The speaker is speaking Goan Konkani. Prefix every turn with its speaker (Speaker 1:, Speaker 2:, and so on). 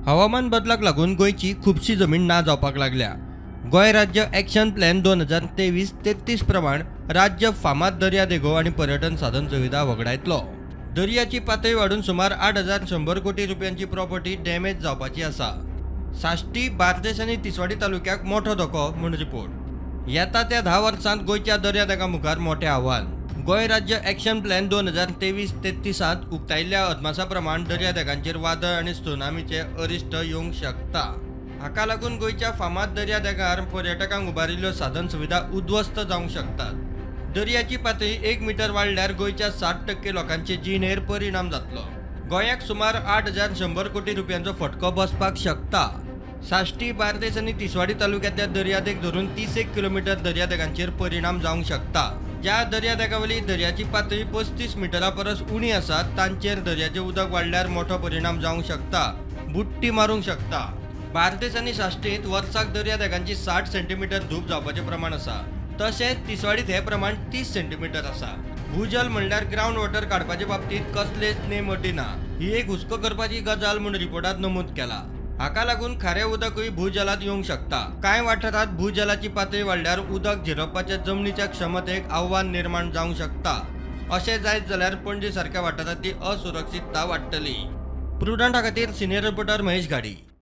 Speaker 1: हवामान बदलाक लागून गोंयची खुबशी जमीन ना जावपाक लागल्या. गोंय राज्य एक्शन प्लॅन 2023-33 प्रमाण राज्य फामाद दर्यादेगो आनी पर्यटन साधन सुविधा वगडायतलो. दर्याची पातळी वाडून सुमार 8100 कोटी रुपयांची प्रॉपर्टी डॅमेज जावपाची आसा. साश्टी, बार्देस आनी तिसवाडी तालुक्याक मोठो धोको म्हूण रिपोर्ट. येता त्या 10 वर्सांत गोंयच्या दर्यादेगां मुखार मोठें आव्हान. गोंय राज्य एक्शन प्लॅन 2023-33 उक्तायिल्ल्या अदमासा प्रमाण दर्यादेगांचेर वादळ आनी त्सुनामीचे अरिश्ट येवंक शकता. हाका लागून गोंयच्या फामाद दर्यादेगार पर्यटकांक उबारिल्ल्यो साधन सुविधा उद्ध्वस्त जावंक शकतात. दर्याची पातळी 1 मिटर वाडल्यार गोंयच्या 60% लोकांचे जिणेर परिणाम जातलो. गोंयाक सुमार 8100 कोटी रुपयांचो फटको बसपाक शकता. साश्टी, बार्देस आनी तिसवाडी तालुक्यांतल्या दर्यादेग धरून 31 किलोमिटर दर्यादेगांचेर परिणाम जावंक शकता. ज्या दर्यादेगावयली दर्याची पातळी 35 मिटरा परस उणी आसा तांचेर दर्याचें उदक वाडल्यार मोठो परिणाम जावंक शकता, बुडटी मारूंक शकता. बार्देस आनी साश्टींत वर्साक दर्यादेगांची 60 सेंटीमिटर धूप जावपाचें प्रमाण आसा. तशेंच तिसवाडीत हें प्रमाण 30 सेंटीमिटर आसा. भूजल म्हणल्यार ग्रावंड वॉटर काडपाचे बाबतींत कसलेच नेम अटी ना. ही एक हुस्को करपाची गजाल म्हूण रिपोर्टांत नमूद केला. हाका लागून खारें उदकूय भूजलांत येवंक शकता. कांय वाठारांत भूजलाची पातळी वाडल्यार उदक झिरोवपाच्या जमनीच्या क्षमतेक आव्हान निर्माण जावंक शकता. अशें जायत जाल्यार पणजे सारक्या वाठारांतली असुरक्षितता वाडटली. प्रुडंटा खातीर सिनियर रिपोर्टर महेश घाडी.